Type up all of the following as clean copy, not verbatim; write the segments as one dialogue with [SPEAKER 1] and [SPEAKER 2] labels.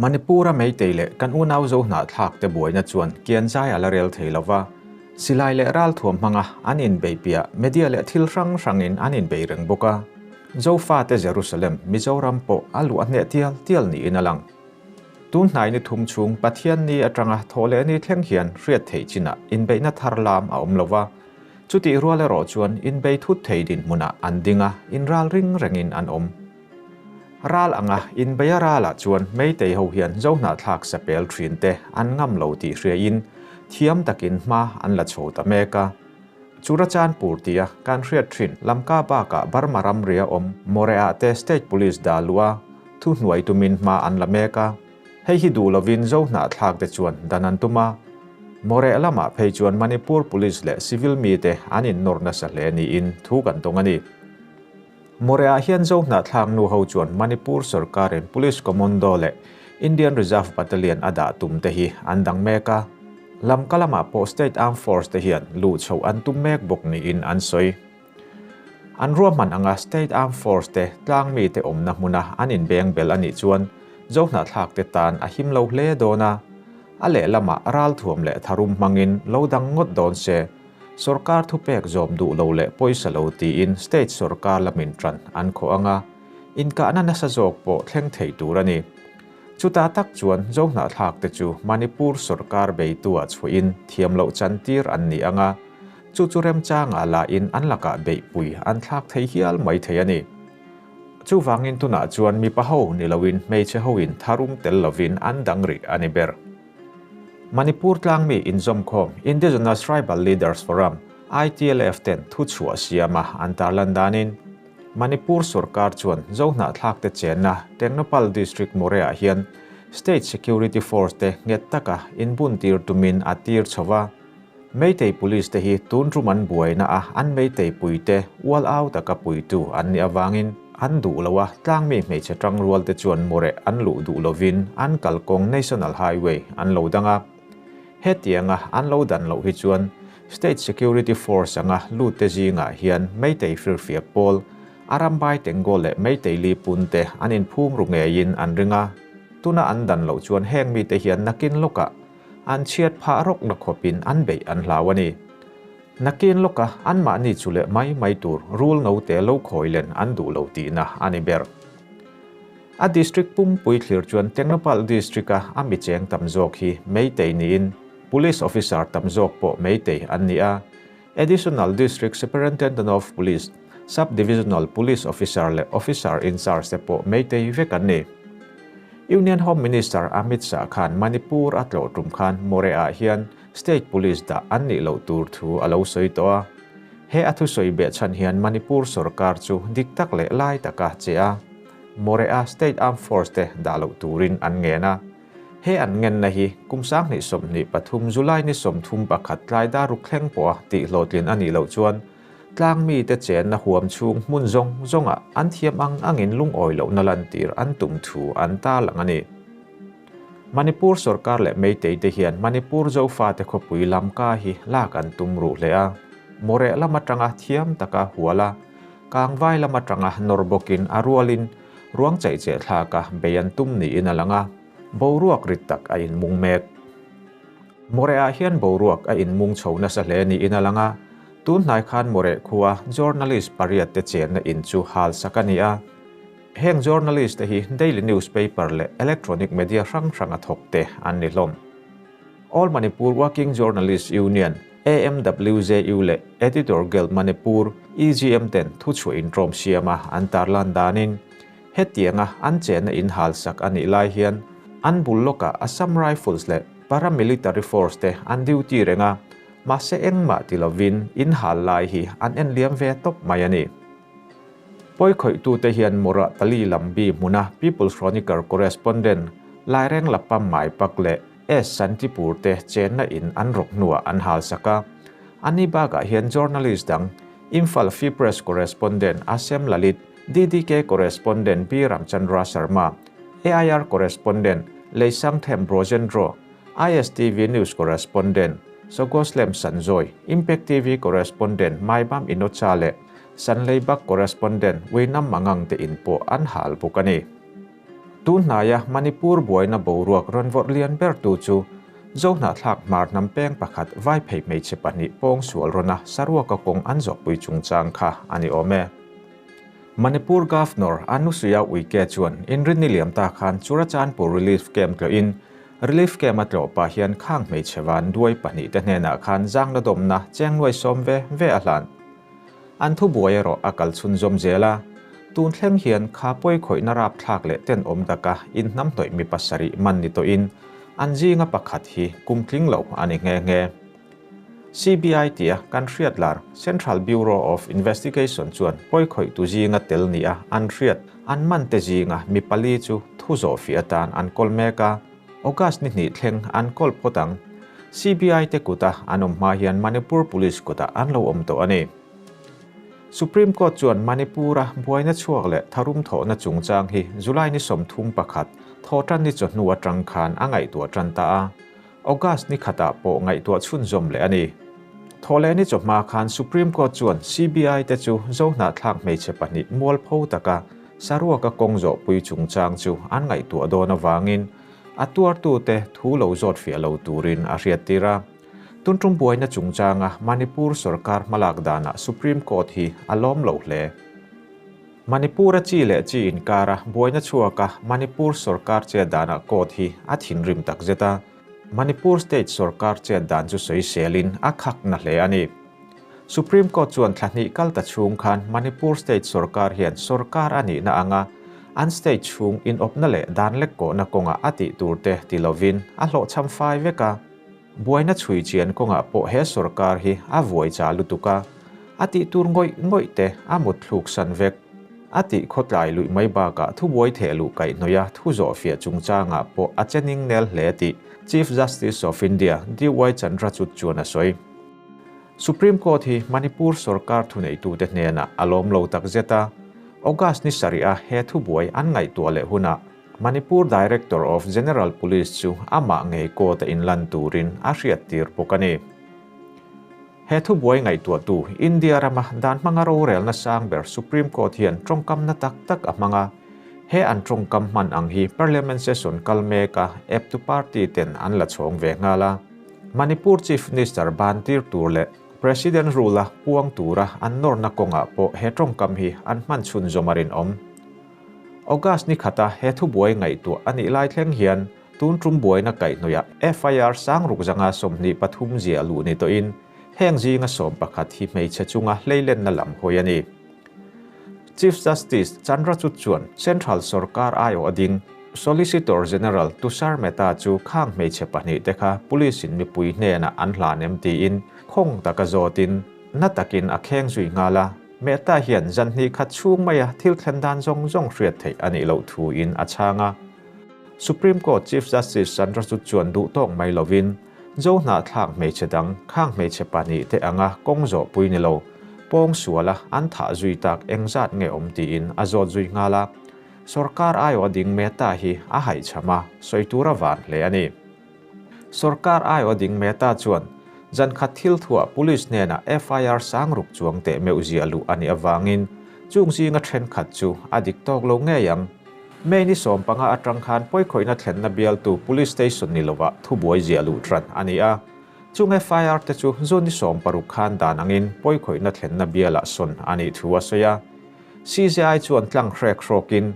[SPEAKER 1] Manipur-a Meitei leh kan unau zo hnahthlak te buaina chuan kian zai a la rel thei lo va, silai leh ralthuam hmanga an inbeih piah media leh thil hrang hrangin an inbei reng bawk a. Zofate Jerusalem, Mizoram pawh a luah hneh tial tial niin a lang. Tun hnai ni thum chhung Pathian ni atanga thawh leh ni thleng hian hriat theih chinah inbeihna thar lam a awm lo va, chutih rual erawh chuan inbei thut thei dinhmunah an ding a, inral ring rengin an awm. Ral anga inbeia ralah chuan Meitei ho hian Zohnahthlak sapel thin te an ngam lo tih hriain thiam takin hma an la chho ta mek a. Churachandpur tia kan hriat thin Lamka bakah Burma ramria awm Moreh-ah te State Police dah luh a, Thuhnuai tumin hma an la mek a, hei hi duh lovin Zohnahthlak te chuan dan an tum a. Moreh lamah phei chuan Manipur Police leh Civil mite an innawr nasa hle niin thu kan tawng a ni. Moreh-ah hian Zohnahthlak nu ho chuan Manipur sorkarin Police Commando leh Indian Reserve Battalion a dah tum te hi an dang mek a. Lamka lamah pawh State Armed Force te hian luh chhoh an tum mek bawk niin an sawi. An ruahman anga State Armed Force te tlang mite awmna hmuna an inbeng bel a nih chuan Zohnahthlak te tan a him lo hle dawn a, a lehlamah ralthuam leh tharum hmangin lo dang ngawt dawn se, sorkar thupek zawm duh lo leh pawisa lo tiin state sorkar lamin ṭan an khawh anga inkahna nasa zawk pawh thleng thei tur a ni. Chutah tak chuan Zohnahthlak te chu Manipur sorkar beitua chhuahin thiam loh chantir an ni anga, Chu chu remchangah lahin an lakah beihpui an thlak thei hial mai thei a ni. Chuvangin tunah chuan mipa ho ni loin hmeichhe hoin tharum tel lovin an dang rih a ni ber. Manipur tlangmi inzawmkhawm Indigenous Tribal Leaders Forum, ITLF, ten thuchhuah siama an tarlan danin, Manipur sorkar chuan Zohnahthlakte chenna Tengnoupal District Moreh-ah hian State Security Force te nghet taka inbuntir tumin a tir chho va. Meitei Police te hi tun tum an buaina a an Meitei puite ual au taka puitu an nih avangin an duh lo a, tlangmi hmeichhe tangrual te chuan mawreh an luh duh lovin an kalkawng National Highway an lo dang a. Hetianga an lo dan loh hi chuan State Security Force anga lut te zingah hian Meitei firfiak pawl, Arambai Tenggol leh Meitei Lipun te an inphum ru ngeiin an ring a. Tuna an dan loh chuan heng mite hian nakin lawkah An chhiat phah rawkna khawpin an beih an hlau a ni. Nakin lawka anmahni chu leh mai mai tur rul note lo khawi len an duh lo tihna a ni ber. A district pumpui thlir chuan Tengnoupal district-a a mi cheng tam zawk hi Meitei niin Police officer tam zawk pawh Meitei an ni a. Additional District Superintendent of Police, Sub-Divisional Police Officer leh Officer in Charge te pawh Meitei vek an ni. Union Home Minister Amit Shah khan Manipur a tlawh tum khan Moreh-ah hian State Police dah an nih loh tur thu a lo sawi tawh a. He a thusawi behchhan hian Manipur sorkar chu dik tak leh lai taka che a, Moreh-a State Armed Force te dah loh turin an ngen a. He an ngenna hi kum 2023 July ni 31 tlai daruk thleng pawha tihhlawhtlin a nih loh chuan tlang mite chenna huam chhung hmun zawng zawngah an thiam ang angin lungawi lohna lantir an tum thu an tarlang a ni. Manipur sorkar leh Meitei te hian Manipur Zofate khawpui Lamka hi lak an tum ruh hle a, Moreh lam atanga thiam taka hual a, Kangvai lam atanga nawr bawkin a rualin Ruang chaih cheh thlaka bei an tum niin a lang a, boruak rit tak a inmung mek. Moreh-ah hian boruak a inmung chho nasa hle niin a lang a, tun hnai khan Moreh khua journalist pariat te chenna in chu hal sak a ni a. Heng journalist te hi daily newspaper leh electronic media hrang hranga thawk te an ni hlawm. All Manipur Working Journalists Union, AMWJU, leh Editor Guild Manipur, EGM, ten thuchhuah inṭawm siama an tarlan danin, hetianga an chenna inhalsak a nih lai hian an bul lawkah Assam Rifles leh Paramilitary Force te an duty reng a, mahse engmah ti lovin inhal lai hi an enliam ve tawp mai a ni. Pawikhawih-tute hian Murah Tali Lambi hmuna People's Chronicle correspondent Laireng Lapam Maipak leh S. Santipur te chenna in an rawk hnuah an hal sak a. Ani bakah hian journalist dang Imphal Free Press correspondent Asem Lalit, DDK correspondent B. Ramchandra Sharma, AIR correspondent Leisangthem Brojendro, ISTV News correspondent Sogoslem Sanjoy, Impact TV correspondent Maibam Inocha leh Sanleibak correspondent Winam Mangang te in pawh an hal bawk a ni. Tun hnaia Manipur buaina boruak rawn vawrh lian bertu chu Zohnahthlak hmar hnam peng pakhat Vaiphei hmeichhe pahnih pawngsual rawna saruaka kawng an zawhpui chungchang kha a ni awm e. Manipur Governor Anusuya Uike chuan inrinni liam ta khan Churachandpur Relief Camp tlawhin Relief Camp a tlawh pah hian khang hmeichhe van duai pahnihte hnenah khan zangna dawmna cheng nuai sawm ve ve a hlan. An thubuai erawh a kal chhunzawm zel a, tun thleng hian kha pawi khawihna rapthlak leh tenawm taka inhnamhnawih mi pasarih man ni tawhin an zinga pakhat hi kum tling lo a ni nghe nghe. CBI tia kan hriat lar Central Bureau of Investigation chuan pawi khawihtu zinga tel nia an hriat an man te zinga mi pali chu thu zawhfih atan an kawl mek a, August ni hnih thleng an kawl phawt ang. CBI te kuta an awm hma hian Manipur Police kutah an lo awm tawh a ni. Supreme Court chuan Manipur-a buaina chhuak leh tharum thawhna chungchang hi July ni 31, thawhtan ni chawhnu atang khan a ngaihtuah tan ta a. August ni khatah pawh ngaihtuah chhunzawm leh a ni. Thawhlehni chawhma khan Supreme Court chuan CBI te chu Zohnahthlak hmeichhe pahnih mualpho taka saruaka kawng zawhpui chungchang chu an ngaihtuah dawn avangin a tuartute thu lo zawt fiah lo turin a hriattir a. Tun tum buaina chungchanga Manipur sorkar hmalak danah Supreme Court hi a lawm lo hle. Manipur-a chi leh chi inkara buaina chhuaka Manipur sorkar chet danah court hi a thinrim takzet a, Manipur state sorkar chet dan chu sawiselin a khak na hle a ni. Supreme Court chuan thla hnih kal ta chhung khan Manipur state sorkar hian sorkar a nihna anga an state chhung inawpna leh dan lek kawhna kawngah a tih tur te ti lovin a hlawhchham fai vek a. Buaina chhui chian kawngah pawh he sorkar hi a vuai cha lutuk a, a tih tur ngawih ngawih te a mut thluk san vek. A tih khawtlai luih mai bakah thubuai theh luh kaihhnawih a thu zawhfiah chungchangah pawh a che ning nel hle tih Chief Justice of India DY Chandrachud chuan a sawi. Supreme Court hi Manipur sorkar thuneitute hnenah a lawm lo takzet a, August ni sarih a he thubuai an ngaihtuah leh hunah Manipur Director of General Police chu amah ngei court a inlan turin a hriattir bawk a ni. He thubuai ngaihtuahtu India rama dan hmanga rorelna sang ber Supreme Court hian tawngkamna tak tak a hmang a, he an tawngkam hman ang hi Parliament session kal meka eptu party ten an la chhawng ve nghal a. Manipur Chief Minister ban tir tur leh President rule a puang tura an nawrna kawngah pawh he tawngkam hi an hman chhunzawm a rinawm. August ni khata he thubuai ngaihtuah a nih lai thleng hian tun tum buaina kaihhnawihah FIR sang ruk zanga 23 ziah luh ni tawhin heng zinga 11 hi hmeichhe chunga hleilenna lam hawi a ni. Chief Justice Chandrachud chuan Central sorkar aiawh a ding Solicitor General Tushar Mehta chu khang hmeichhe pahnih te kha police in mipui hnenah an hlan em tiin khawng taka zawtin na takin a kheng zui nghal a. Mehta hian zan hnih khat chhung maia thil thlen dan zawng zawng hriat theih a nih loh thuin a chhang a. Supreme Court Chief Justice Chandrachud chuan duh tawk mai lovin, Zo hnahthlak hmeichhe dang khang hmeichhe pahnih te anga kawng zawhpui ni lo, pawng suala an thah zui tak engzat nge awm tiin a zawt zui nghal a. Sorkar aiawh ding Mehta hi a haihchham a, sawi tur a van hle a ni. Sorkar aiawh ding Mehta chuan zan khat thil thuah police hnenah FIR sang ruk chuang teh meuh ziah luh a nih avangin chung zinga thenkhat chu a dik tawk lo ngei ang. May ni 15 atang khan pawikhawihna thlenna bialtu police station ni lovah thubuai ziah luh tan a ni a. Chung FIR te chu June ni 16 khan dan angin pawikhawihna thlenna bialah sawn a nih thu a sawi a. CJI chuan tlang hrek hrawkin,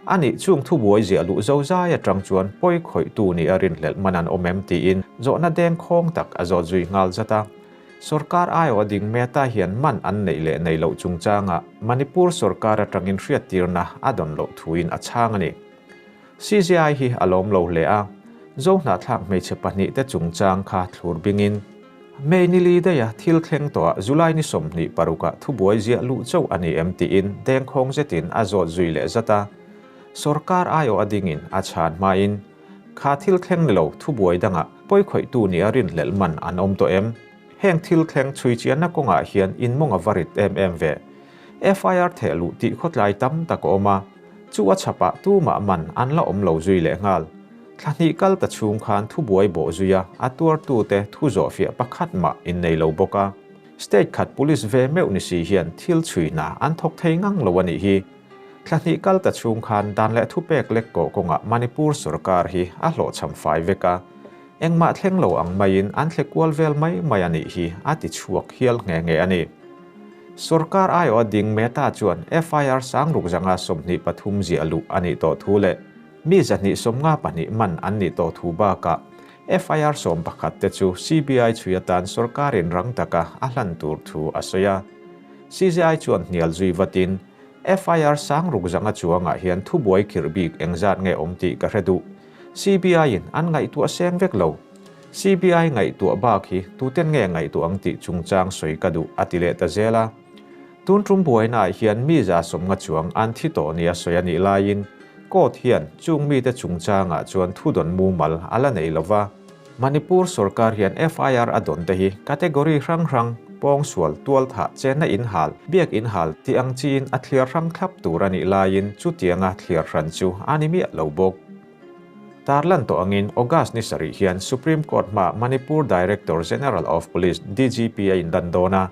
[SPEAKER 1] A nih chung thubuai ziah luh zozai atang chuan pawi khawihtu nih a rinhlelh man an awm em tiin zawhna deng khawng tak a zawt zui nghal zat a. Sorkar aiawh ding Mehta hian man an neih leh neih loh chungchangah Manipur sorkar atangin hriattirna a dawn loh thuin a chhang a ni. CJI hi a lawm lo hle a, Zohnahthlak hmeichhe pahnihte chungchang kha thlur bingin, May ni li daiha thil thleng tawhah July ni 26ah thubuai ziah luh chauh a ni em tiin dengkhawng zetin a zawt zui leh zat a. Sorkar aiawh a dingin a chhan hmain, Kha thil thleng ni lo thubuai dangah pawikhawihtu nia rinhlelh man an awm tawh em? Heng thil thleng chhui chianna kawngah hian in mawng a va rit em em ve. FIR theh luh tih khawtlai tam tak a awm a, chu a chhapah tumah man an la awm lo zui leh nghal. Thla hnih kal ta chhung khan thubuai bawh zui a, a tuartute thu zawhfiah pakhat mah in nei lo bawk a. State khat police ve meuh ni si hian thil chhui hna an thawk thei ngang lo a nih hi. Thla hnih kal ta chhung khan dan leh thupek lek kawh kawngah Manipur sorkar hi a hlawhchham fai vek a, engmah thleng lo ang maiin an thle kual vel mai mai a nih hi a ti chhuak hial nghe nghe a ni. Sorkar aiawha ding Mehta chuan FIR sangruk zanga 23 ziah luh a nih tawh thu leh mi 152 man an nih tawh thu bakah FIR 11 te chu CBI chhui atan sorkarin rang taka a hlan tur thu a sawi a. CJI chuan hnial zui vatin FIR sangruk zanga chuangah hian thubuai khirh bik engzat nge awm tih ka hre duh. CBI-in an ngaihtuah seng vek lo. CBI ngaihtuah bak hi tuten nge ngaihtuah ang tih chungchang sawi ka duh a ti leh ta zel a. Tun tum buainaah hian mi 150 chuang an thi tawh nia sawi a nih laiin court hian chung mite chungchangah chuan thudawn mumal a la nei lo va. Manipur sorkar hian FIR a dawn te hi category hrang hrang, pawngsual, tualthah, chenna inhal, biak inhal tih ang chiin a thliar hrang thlap tur a nih laiin chutianga thliar hran chu a ni miah lo bawk. Tarlan tawh angin August ni sarih hian Supreme Court hmaah Manipur Director General of Police, DGP, a indan dawn a,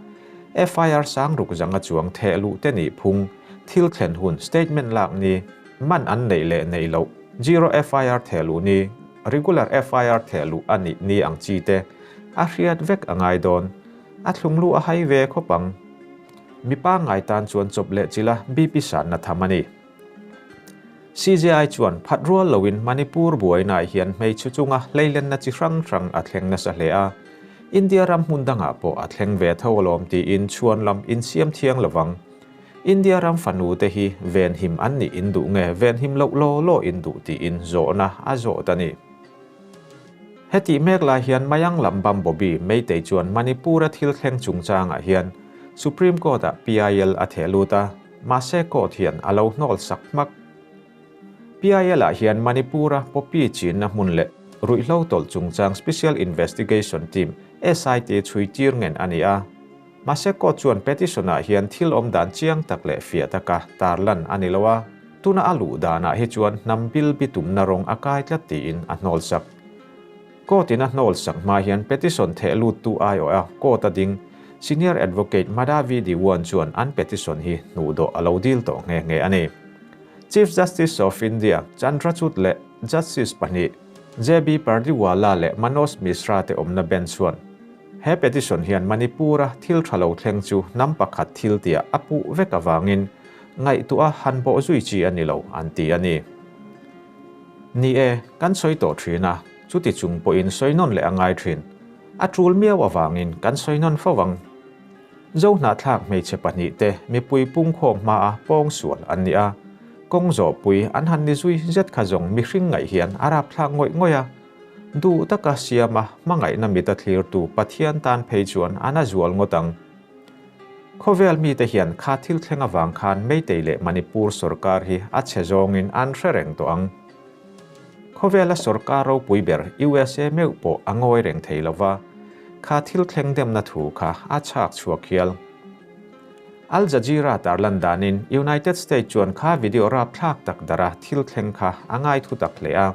[SPEAKER 1] FIR sangruk zanga chuang theh luh te nih phung, thil thlen hun, statement lak ni, man an neih leh neih loh, Zero FIR theh luh ni, Regular FIR theh luh a nih ni ang chi te a hriat vek a ngai dawn. A thlunglu a hai ve khawp ang. Mi pangngai tan chuan chawp leh chila BP sanna tham a ni. CJI chuan phat rual loin Manipur buainaah hian hmeichhe chunga hleilenna chi hrang hrang a thleng nasa hle a, India ram hmun dangah pawh a thleng ve tho alawm tiin chhuan lam insiam thiang lovang. India ram fanu te hi venhim an nih in duh nge venhim loh law law in duh tiin zawhna a zawt a ni. Hetih mek lai hian Mayang lam Bambobi Meitei chuan Manipur-a thil thleng chungchangah hian Supreme Court-ah PIL a theh lut a, mahse court hian a lo hnawl sak hmak. PIL-ah hian Manipur-a poppy chinna hmun leh ruihhlo tawlh chungchang Special Investigation Team, SIT, chhui tir ngen a ni a. Mahse court chuan petition-ah hian thil awm dan chiang tak leh fiah taka tarlan a ni lo a, tuna a luh danah hi chuan hnam bil bitumna rawng a kai tlat tiin a hnawl sak. Court-in a hnawl sak hma hian petition theh luttu aiawha court a ding Senior Advocate Madhavi Diwan chuan an petition hi hnuhdawh a lo dil tawh nghe nghe a ni. Chief Justice of India Chandrachud leh Justice pahnih JB Pardiwala leh Manoj Mishra te awmna bench chuan He petition hian Manipur-a thil tha lo thleng chu hnam pakhat thil tia a puh vek avangin ngaihtuah han bawh zui chi a ni lo an ti a ni. Ni e, kan sawi tawh thin a, chuti chung pawhin sawi nawn leh a ngai thin. A tul miau avangin kan sawi nawn fo ang. Zo hnahthlak hmeichhe pahnihte mipui pungkhawm hmaa pawngsual an ni a, kawng zawhpui an han ni zui zet kha zawng mihring ngaih hian a rapthlak ngawih ngawih a. Duh taka siama hmangaihna mit a thlirtu Pathian tan phei chuan an a zual ngawt ang. Khawvel mite hian kha thil thleng avang khan Meitei leh Manipur sorkar hi a chhe zawngin an hre reng tawh ang. Khawvela sorkar ropui ber USA meuh pawh a ngawi reng thei lova, kha thil thleng demna thu kha a chhak chhuak hial. Al Jazeera tarlan danin United States chuan kha video rapthlak tak dara thil thleng kha a ngai thu tak hle a.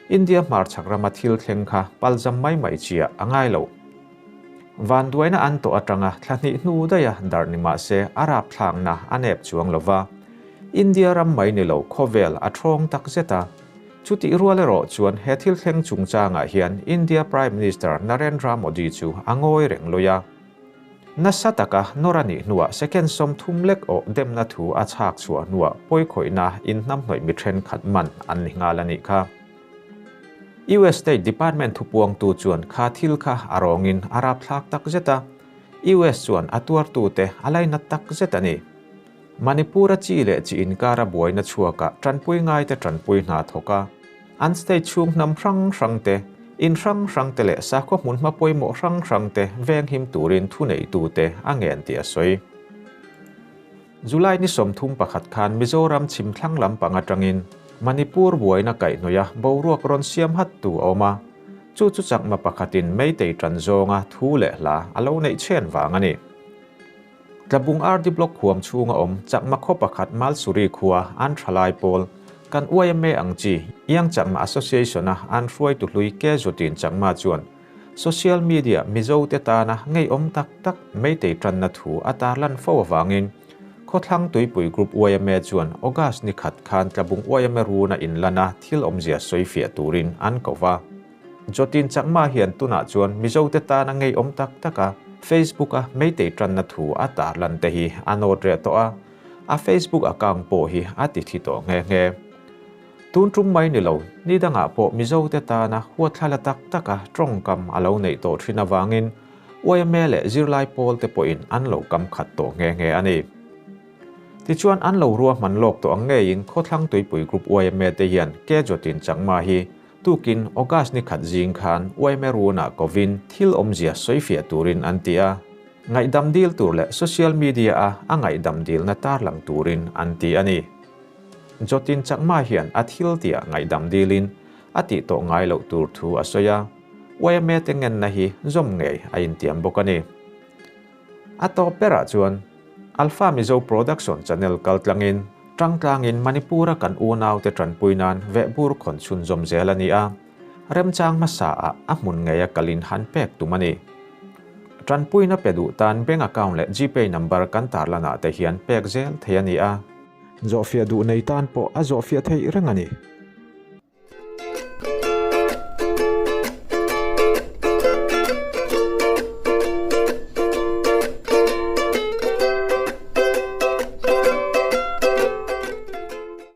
[SPEAKER 1] India hmarchhak rama thil thleng kha palzam mai mai chiah a ngai lo. Vanduaina an tawh atanga thla hnih hnu daiha darh ni mah se a rapthlakna a nep chuang lo va. India ram mai ni lo khawvel a thawng tak zet a. Chutih rual erawh chuan he thil thleng chungchangah hian India Prime Minister Narendra Modi chu a ngawi reng lui a. Nasa taka nawr a nih hnuah second 30 lek awh demna thu a chhak chhuah hnuah pawikhawihna inhnamhnawih mi thenkhat man an ni nghal a nih kha. US State Department thupuangtu chuan kha thil kha a rawngin a rapthlak tak zet a, US chuan a tuartute a lainat tak zet a ni. Manipur-a chi leh chi inkara buaina chhuakah tanpui ngaite tanpui hna thawk a, an state chhung hnam hrang hrang te, in hrang hrang te leh sakhaw hmunhma pawimawh hrang hrang te venghim turin thuneitute a ngen tih a sawi. July ni 31 khan Mizoram chhim thlang lampang atangin Manipur buaina kaihhnawih a boruak rawn siam hat tu a awm a, chu chu chakma pakhatin Meitei tan zawnga thu leh hla a lo neih chhen vang a ni. Tlabung RD Block huam chhunga awm chakma khaw pakhat Malsuri khua an thalai pawl kan YMA ang chi Young Chakma Association-a an hruaitu hlui Ke Zutin Chakma chuan social media Mizo te tana ngeiawm tak tak Meitei tanna thu a tarlan fo avangin. Khawthlang Tuipui Group yma chuan August ni khat khan Tlabung yma runa inlan a thil awmzia sawifiah turin an ko va. Jotin Chakma hian tunah chuan Mizote tana ngeiawm tak taka Facebook-a Meitei tanna thu a tarlan te hi a nawt reh tawh a, a Facebook account pawh hi a ti thi tawh nghe nghe. Tun tum mai ni lo, ni dangah pawh Mizote tana huatthlala tak taka tawngkam a lo neih tawh thin avangin yma leh zirlai pawl te pawhin an lo kam khat tawh nghe nghe a ni. Tichuan an lo ruahman lawk tawh ang ngeiin Khawthlang Tuipui Group yma te hian Ke Jotin Chakma hi tukin August ni khat zing khan yma runah kovin thil awmzia sawifiah turin an ti a, ngaihdam dil tur leh social media-a a ngaihdam dilna tarlang turin an ti a ni. Jotin Chakma hian a thil tia ngaihdam dilin a tih tawh ngai loh tur thu a sawi a, yma te ngenna hi zawm ngei a intiam bawk a ni. A tawp berah chuan Alpha Mizo Production channel kal tlangin tangtlangin Manipur-a kan unaute tanpui nan vehbur khawn chhunzawm zel a ni a, remchang hmasaah a hmun ngeia kalin han pek tum a ni. Tanpuina pe duh tan bank account leh GPay number kan tarlanah te hian pek zel thei a ni a. Zawhfiah duh nei tan pawh a zawhfiah theih reng a ni.